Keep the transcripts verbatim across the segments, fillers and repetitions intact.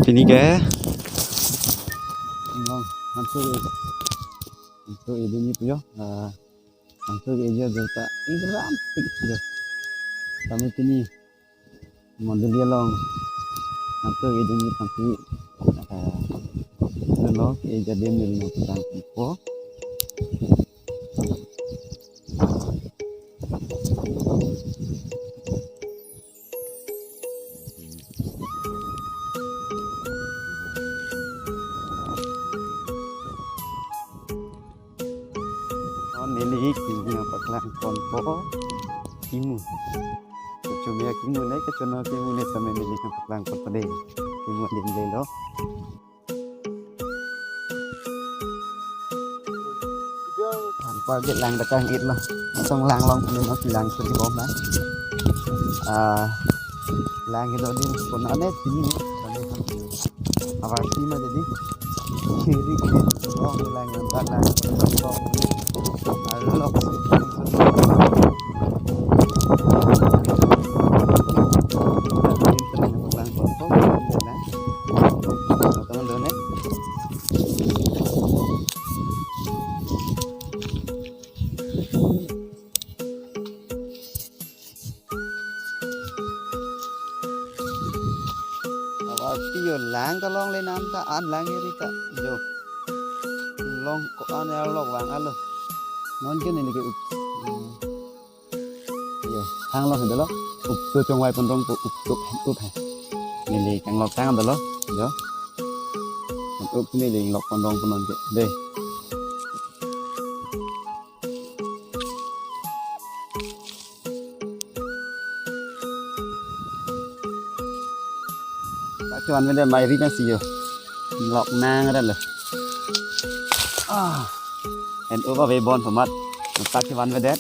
Pini ke. Nong, langsung, langsung ini nih, puyo. Ah, langsung aja data ingram tik, puyo. Kami pini mondoli along. Langsung ini nih, sampai, ah, nong, aja dia milih nang kurang info. Oh, neli kimu nangpaklang ponpo, kimu. Kechomia kimu nai, kechono kimu nai, sampai neli nangpaklang ponpo dei. Kimu adin lelo. Anpa ke lang dakang it lo. Song lang long puno no kilang suri bom na. Ah, lang itu din puno ane pini ne. Abar si ma jadi. Kiri kiri long lang anpa lang. Alok. Teman-teman, abar pini yo lang ta longle nam ta an lang eri ta jo. Long ko-an ya lok vang alo. Non ke neli ke up. Yo, hang lo hendo lo. Up to chongvai pondong po up to up hai. Neli kanglok tang do lo. Yo. Up to neli lok pondong po non ke. Dei. Tak kevan vedet mai ri pensi yo. Lok nang ran lo. Ah. En uva ve bon pamat. Tak kevan vedet.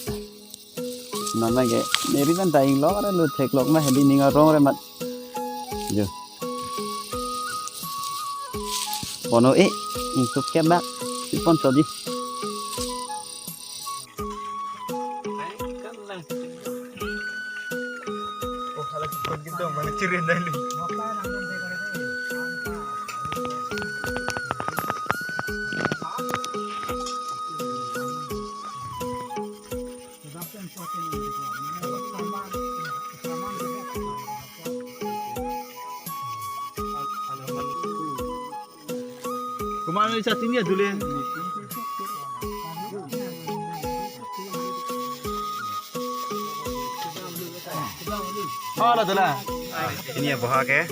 Non lake neli pen ta inglok ran lo, theklok ma hedi ning arong re mat. Yo. Bono e, ingtuk kebak. Ipon sodi. Kumano isa tin ya dule. Oh, la dula. Ini ya boha ke.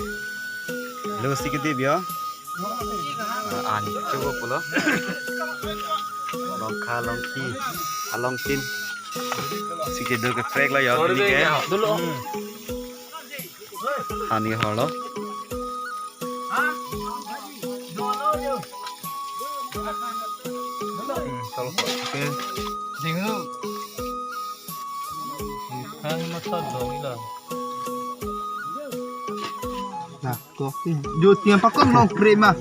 Lu sikit di bio. An chugo pulo. Longkha longki along tin. Sikit do ke trek la ya ini ke. Dulu. Hani holo. Hmm, kalau oke. Dingu. Kan masa dong ila. Nah, kok. Jo tiang pakon long prema.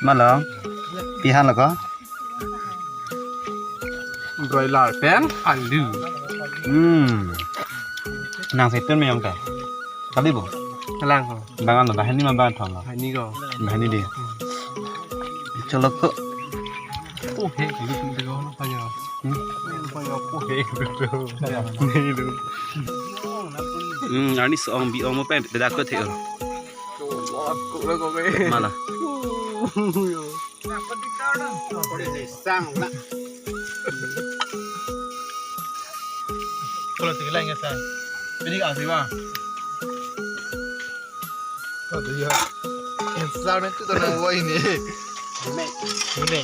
Malo. Pihan lo ko. Broiler pen alu. Hmm. Nang setun me yong ta. Kali bo. Lang ko. Bangan lo, bahani ma bangan thong lo. Hani ko. Bahani di. Cholo ko. Oh, he, gitu, gitu, gitu, apa ya? Hmm? Apa ya, oh, he, gitu. Ya, ini lu. Hmm, ani song bi ong mo pen, tidak ko the. Tuh, aku lah kok kayak. Malah. Sang na. Kalau tiga lain ya, sang. Ini kasih bang. Oh, iya. Insal itu tenang gua ini. Ini. Ini.